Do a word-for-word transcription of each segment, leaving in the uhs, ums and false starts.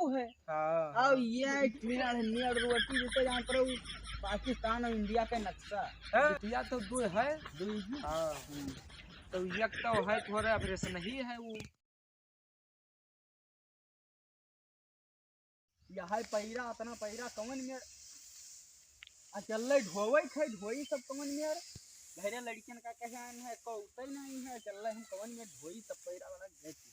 है। हाँ, अब हाँ। ये टेढ़ मेढ़ रोटी जैसे जान पर वो पाकिस्तान और इंडिया का नक्शा। हाँ, बिटिया तो दो है। दो ही? हाँ। हम्म। तो एक तो है थोड़ा ऑपरेशन ही है वो। यह है पैरा, अतना पैरा कवन में अचल्ले ढोवई थे, ढोई सब कवन में। घरे लड़कियन का कहे आन है, को उतर नहीं है, अचल्ले हम कवन में ढोई सब पैरा वाला गए थे।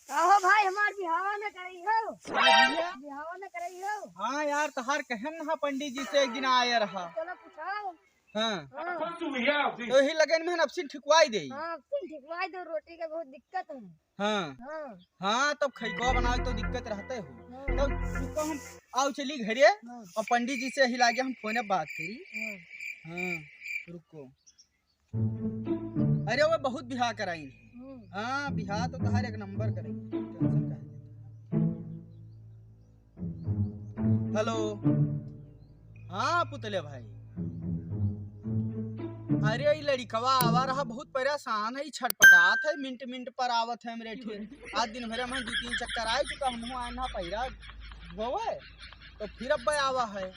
कहो भाई, हमार बिहावा न करई हो? हाँ भैया। बिहावा न करई हो? हाँ यार, तहार कहन हा पंडित जी से एक दिन आए रहा। चलो पूछाओ। हाँ। हाँ। तो यही लगन में हम अपसिन ठिकवाई देई। हाँ, अपसिन ठिकवाई दो, रोटी का बहुत दिक्कत है। हाँ। हाँ। हाँ, तब खैकवा बनावे तो दिक्कत रहते हो। हाँ। तब रुको, हम आओ चली घरे हाँ। और पंडित जी से यही लागे हम फोन बात करी। हाँ। हाँ, रुको। अरे वो बहुत बिहा कराई। हम्म। हाँ, बिहा तो तहार एक नंबर कराई। टेंशन काहे लेत हो? हेलो। हाँ पुतले भाई, अरे ई लड़िकवा आवा रहा, बहुत परेशान है, ई छटपटात है, मिनट मिनट पर आवत है हमरे ठेर। आज दिन भरे में दो तीन चक्कर आ चुका, हमहू आए ना पैरा ढोवे, तो फिर अब आवा है।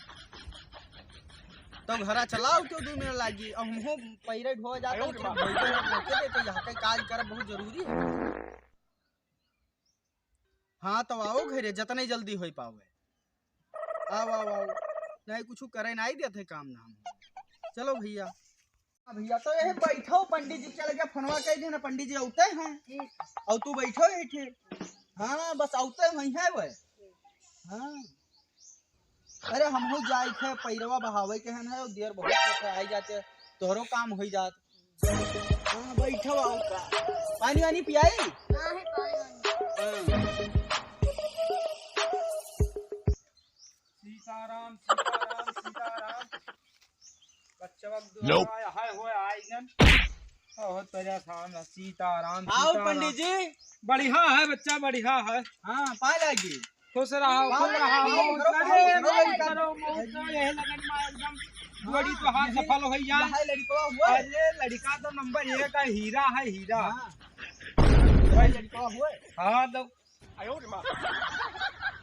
तो घरा चलाओ, क्यों दो मिनट लागी, अब हमहू पैरा ढोवे जाता है, तो ढोवे के देते, यहाँ का काज करब बहुत जरूरी है। हाँ, तो आओ घरे, जतने जल्दी होई पावे। आओ, आओ, आओ। नहीं, कुछ करे नहीं देते काम धाम। चलो भैया। हाँ भैया, तो यही बैठो, पंडित जी के लगे फोनवा कह देना, पंडित जी आते हैं। ठीक। और तू बैठो यही ठे। हाँ, बस आते हैं, वहीं है वह। हाँ। अरे, हमहू जाई थे, पैरवा बहावे के हन है, और देर बहुत होत है, आई जाते, तोहरो काम होई जात। हाँ, बैठो, आओ का। पानी वानी पियाई? हाँ, है पानी वानी। हाँ। सीताराम, सीताराम, सीताराम। बच्चवा के दुआरा आया है, होए आइगन। बहुत परेशान है। सीताराम, आओ सीताराम। पंडित जी। बढ़िया है बच्चा, बढ़िया है। हाँ, पाए लागी। खुश रहो, खुश रहो, मौज करो, मौज करो, मौज करो, यही लगन में एकदम जोड़ी तो हाँ, सफल होई जा। यही लड़िकवा हुआ। अरे, लड़िका तो नंबर एक है, हीरा है, हीरा। हाँ। भाई लड़िकवा हुआ। हाँ, तो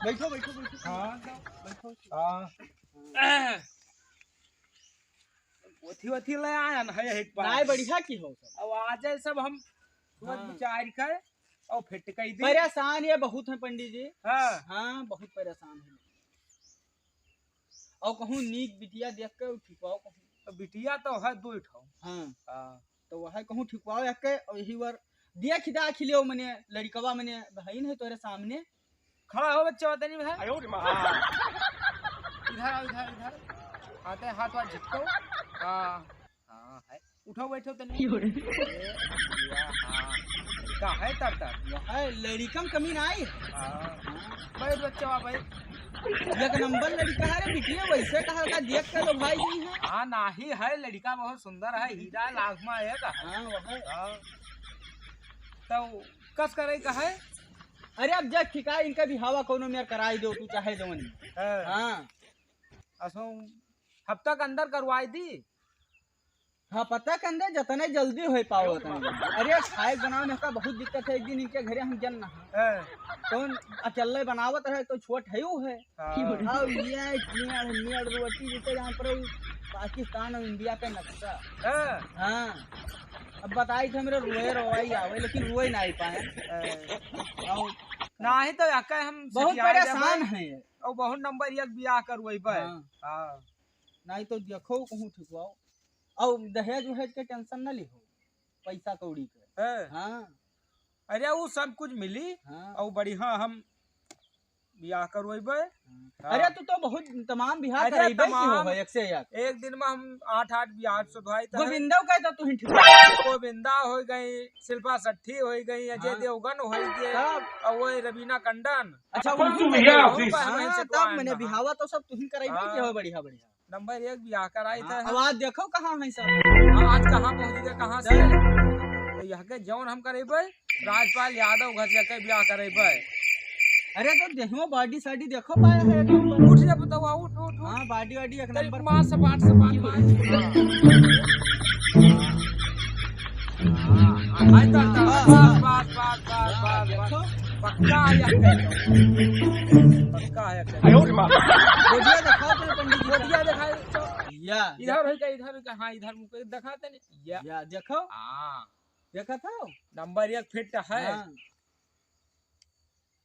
बैठो, बैठो, बैठो। हाँ, तो बैठो। हाँ। ओथी, ओथी ले आया ना, है एक बार। नाई बढ़िया की हो सब। अब आ जाए सब हम सोच हाँ। विचार के और फिट कई दी। परेशान ये बहुत है पंडित जी। हाँ। हाँ, बहुत परेशान है। और कहूँ नीक बिटिया देख के ठिकवाओ कहूँ। तो बिटिया तो है दो ठो। हाँ। हाँ। तो वह कहूँ ठिकवाओ एक के, और यही बार देख दाख लियो मने लड़िकवा मने बहन है तोरे सामने। खड़ा हो बच्चा, तनी भाई। आयो रे माँ। हाँ। इधर आओ, इधर, इधर। आते हैं, हाथ वाथ झटको। हाँ, हाँ, है। उठो, बैठो तनी। क्यों रे? ए, या, हाँ। का है तर तर? है, लड़िकम कमी ना आई। हाँ। बैठ बच्चा, बैठ। एक नंबर लड़िका है रे बिटिया, वैसे कहा का देख के लो भाई जी है। हाँ, नाही है, लड़िका बहुत सुंदर है, हीरा लाख में है का। हाँ, वो है। हाँ। तो कस करे का है? अरे अब जग ठिका इनका बिहावा कोनो मेर कराई दो तू चाहे जवन। हाँ। हाँ। असो हफ्ता के अंदर करवाई दी। हाँ, पता के अंदर जतने जल्दी होई पाओ उतने जल्दी। अरे खाए बनावे में का बहुत दिक्कत है, एक दिन इनके घरे हम जन ना। हाँ। कौन अकेले बनावत रहे तो छोट है वो है। हाँ। अब ये टेढ़ मेढ़ रोटी जिसे जहाँ पर वो पाकिस्तान और इंडिया का नक्शा। हाँ। हाँ। अब बताई थे मेरे रोए रोवाई आवे, लेकिन रोए ना आई पाए। हाँ। और नाही तो याका हम बहुत सठिया परेशान जाबे। हैं। और बहुत नंबर एक बियाह करवाई बे। हाँ। हाँ। नाही तो देखो कहूँ ठिकवाओ। और दहेज वहेज के टेंशन न लिहो, पैसा कौड़ी के। हाँ। हाँ। अरे वो सब कुछ मिली। हाँ। और बढ़िया हम बियाह करवैबे। हाँ। हाँ। अरे तू तो बहुत तमाम बियाह अरे करैबे की हो तमाम। भाई, एक से एक। एक दिन में हम आठ आठ बियाह सुधवाई तो है। गोविंदा का तो तू ही ठीक है। गोविंदा हो गई, शिल्पा शेट्टी हो गई, अजय हाँ। देवगन हो गए, तब? और वो रवीना टंडन। अच्छा, अब उनकी तू तो बियाह बहुत होती। पहले हाँ, से तब तो मैंने आया बिहावा तो सब तू ही करैबे हाँ। की हो, बढ़िया बढ़िया। नंबर एक बियाह कराई हाँ, था। अब आज देखो कहाँ है सब। हाँ, आज कहाँ पहुँच गए, कहाँ से? चल। तो यहाँ के जौन हम करेबे, राजपाल यादव घर जाके बियाह करेबे। अरे तो देखो, बॉडी साडी देखो, पाया है एक नंबर। उठ रे पुतवा, उठ, उठ, उठ। हाँ, बॉडी वाडी एक तेरे नंबर। मार सपाट, सपाट मार। हाँ। हाँ, हाँ, हाँ, बस, बस, बस, बस, बस। देखो। पक्का है, या कह दो। पक्का है, या कह दो। आयो रे माँ। गोदिया दिखाओ तो पंडित जी। गोदिया दिखाओ तो। या। इधर है क्या? इधर है क्या? हाँ, इधर मुँह पे दिखाते नहीं। या। या, देखो। हाँ। देखा था? नंबर एक फिट है। हाँ।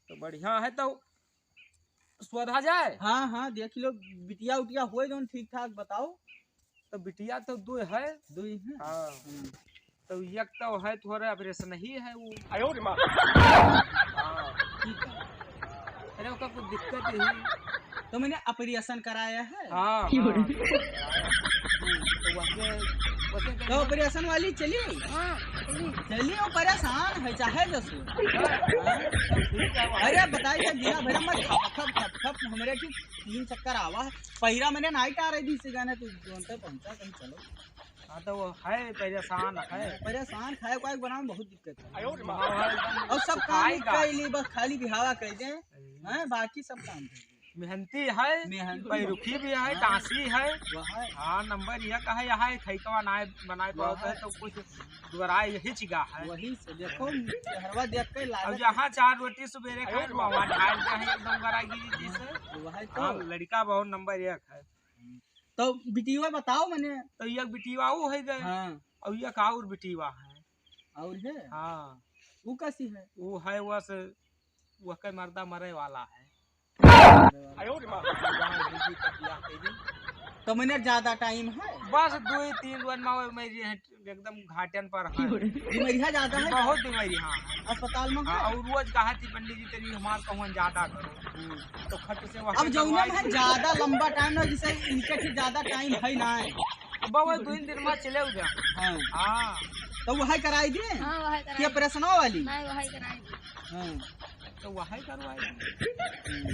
तो बढ़िया है, तो सोधा जाए। हाँ, हाँ, देख लो, बिटिया उटिया होए जौन ठीक ठाक बताओ। तो बिटिया तो दो है। दो ही है? हाँ। हम्म। तो एक तो है, थोड़ा ऑपरेशन ही है वो। आयो रे माँ। हाँ। ठीक है। अरे, ओका कुछ दिक्कत ही। तो मैंने ऑपरेशन कराया है? हाँ, हाँ। तो वैसे, वैसे तो ऑपरेशन वाली चली? हाँ, चली। चली, वो परेशान है, चाहे जसो। हाँ, तो ठीक है, वहाँ अरे, बताइए, बिना भरे मत खप, खप, खप, खप, हमरे की तीन चक्कर आवा है। पहिरा मैंने नाइट आ रही थी, इसी गाने तो जोन पे पहुंचा, कहीं चलो। हाँ, तो वो है, परेशान है। परेशान, खाए वाए बनावे में बहुत दिक्कत है। आयो रे माँ। हाँ, एकदम और सब काम सुखाई का। कइली, बस खाली बिहावा कह दे। हम्म। हैं, बाकी सब काम कइली। मेहनती है, मेहनती। पैरुखी भी है, हाँ। टांसी है। वह है। हाँ, नंबर यह का है, यहाँ एक खैकवा नाय बनाए वह पावत है, है। तो कुछ दुआरा यही चिगा है। वही से देखो, चेहरवा देख के अब लागत। यहाँ चार रोटी सुबेरे खाए, आयो रे माँ। वहाँ ढाल दे है एकदम गरागिरी जी से। वह है तो। हाँ, लड़का बहुत नंबर एक है। तो बिटिया बताओ मने। तो ये बिटिया वो है गए। हाँ। और ये का और बिटिया है। और है? हाँ। वो कैसी है? वो है, वो से, वो के मर्दा मरे वाला है। मरे वाला। आयो रे माँ। जवान बीबी तक बियाह कइली। तो मने ज्यादा टाइम है? बस दो ही तीन दिन में वो मेरी है, एकदम घाटन पर है। बीमारियाँ ज्यादा है? बहुत बीमारी, हाँ। अस्पताल में हाँ, है? और रोज कहा थी पंडित जी तेरी हमार कहूँ ज्यादा करो। हम्म। तो खट से वहाँ अब जौने करवाई में थी। ज्यादा लंबा टाइम ना, जैसे इनके ठीक ज्यादा टाइम है ना है। अब वो दो तीन दिन में चले गया। हाँ। हाँ। तो वही कराई दिए? हाँ, वही कराई कि दिए। ऑपरेशनों वाली? नहीं, वही कराई दिए। हाँ। तो वही करवाई दिए। हम्म।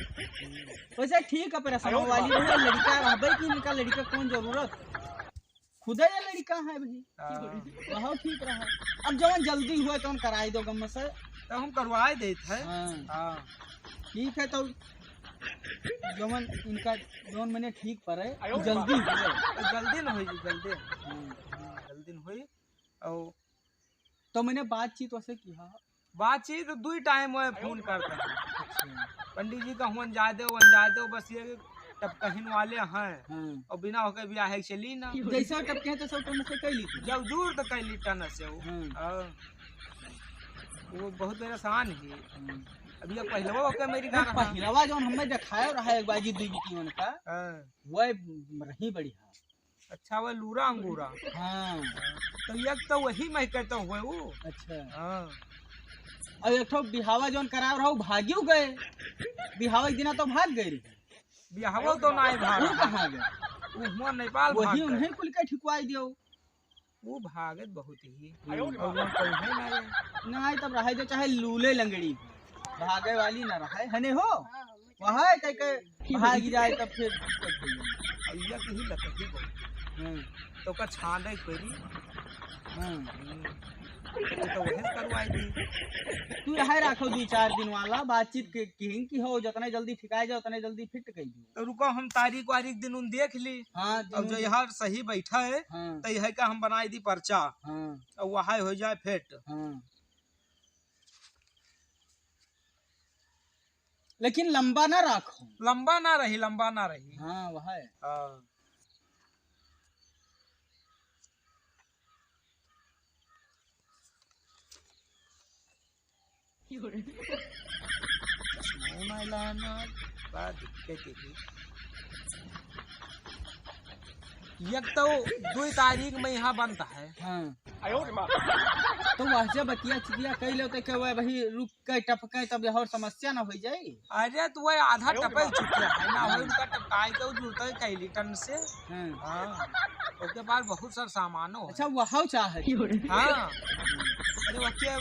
वैसे ठीक ऑपरेशनों वाली रहे, लड़का रहबे कि इनका लड़का कौन जरूरत? खुदे ये लड़का है भाई। हाँ। बहुत ठीक रहा। अब जवन जल्दी हुए तवन कराई दो गम से। तो हम करवाए देत है। हाँ। हाँ। ठीक है, तो जवन इनका जवन मने ठीक पड़े, आयो जल्दी हुए। तो जल्दी न होई, जल्दी। हम्म। जल्दी न होई। और तो मने बातचीत वैसे किहा? बातचीत दुई टाइम में फोन करते हैं। अच्छा। पंडित जी का हुन जाए दो, वन जाए दो, बस ये टपकहिन वाले हैं। हाँ। और बिना होके बियाह है चली ना। जैसे टपके हैं तो सब तुमसे कह ली थी। जब दूर तो कह ली टन से वो। हाँ। हाँ। वो बहुत परेशान ही। हाँ। अब ये पहलवा होके मेरी अरे गाना है। पहलवा जौन हमें दिखाया रहा एक बार जी दुई बीती उनका। हाँ। वह रही बढ़िया। अच्छा, वह लूरा अंगूरा। हाँ। तो एक तो वही महके तो हुए वो। अच्छा। हाँ। और एक ठो बिहावा जौन कराव रहा, वो भागियो गए। बिहावा के दिना तो भाग गए रहे। बिहावा तो ना भाग वो रहा। कहाँ गए? वो हुआ नेपाल वही भाग गए। उन्हें कुल के ठिकवाई दियो। वो भागत बहुत ही। हम्म। और वो कोई है ना ये। नहीं, तब रहे जो चाहे लूले लंगड़ी, भागे वाली ना रहे, है नहीं हो? हाँ, वहाँ कह के भाग जाए तब फिर दिक्कत हो जाए। और ये कहीं लटकी बहुत। हम्म। तो का छाने के पड़ी। हम्म। हम्म। ये तो वही करवाई थी। तू यहाँ रखो दो चार दिन वाला, बातचीत के, किहिन की हो, जितने जल्दी ठिकाए जाए, उतने जल्दी फिट कर दो। तो रुको, हम तारीख वारीख दिन उन देख ली। हाँ, अब दिन जो उन यहाँ सही बैठा है, हाँ। तो यह का हम बनाई दी पर्चा। हाँ। और वहाँ हो जाए फिट। हाँ। लेकिन लंबा ना रखो। लंबा ना रही, लंबा ना रही। हाँ, वह है। हाँ। चश्मा उमा लाना, बड़ा दिक्कत है। एक तो दुई तारीख में यहाँ बनता है। हाँ। तो वह से बतिया चितिया कह लो तो क्या हुआ भाई, रुक के टपके तब और समस्या ना हो जाई। अरे तो वह आधा टपक चुका है ना, वही उनका टपकाए के वो जुड़ता है कैली टन से। हाँ। हाँ। उसके बाद बहुत सारा सामानो है। अच्छा, वह चाहे। हाँ। अरे वो क्या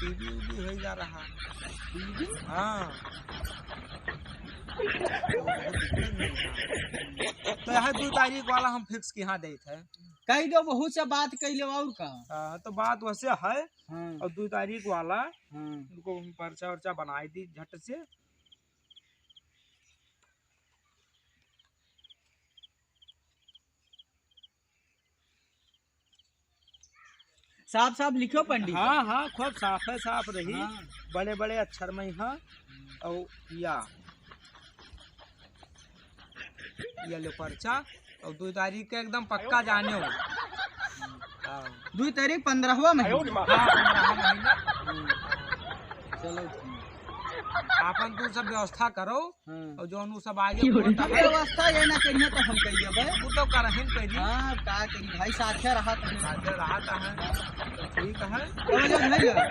टीवी उवी हो जा रहा। टीवी? हाँ। तो बहुत दिक्कत नहीं है। तो यहाँ दो तारीख वाला हम फिक्स के यहाँ देत है। कह दो, बहुत से बात कह लो और का। हाँ, तो बात वैसे है। हाँ। और दो तारीख वाला हाँ। उनको हम पर्चा वर्चा बनाई दी झट से। साफ साफ लिखो पंडित। हाँ, हाँ, खूब साफ है, साफ रही। हाँ। बड़े बड़े अक्षर में, हाँ। और या, या लो पर्चा, और दो तारीख के एकदम पक्का जाने हो। हाँ। दो तारीख पन्द्रहवा महीना। हाँ, पन्द्रहवा महीना। हम्म। चलो ठीक। आपन तू सब व्यवस्था करो। हाँ। और जौन उ सब आगे की बोल बोलता है। व्यवस्था ये ना करिए तो हम करिए बे। वो तो करहिन करी। हाँ, का करी भाई, साथे रहत है। साथे रहत है। तो ठीक है। समझ में नहीं आया?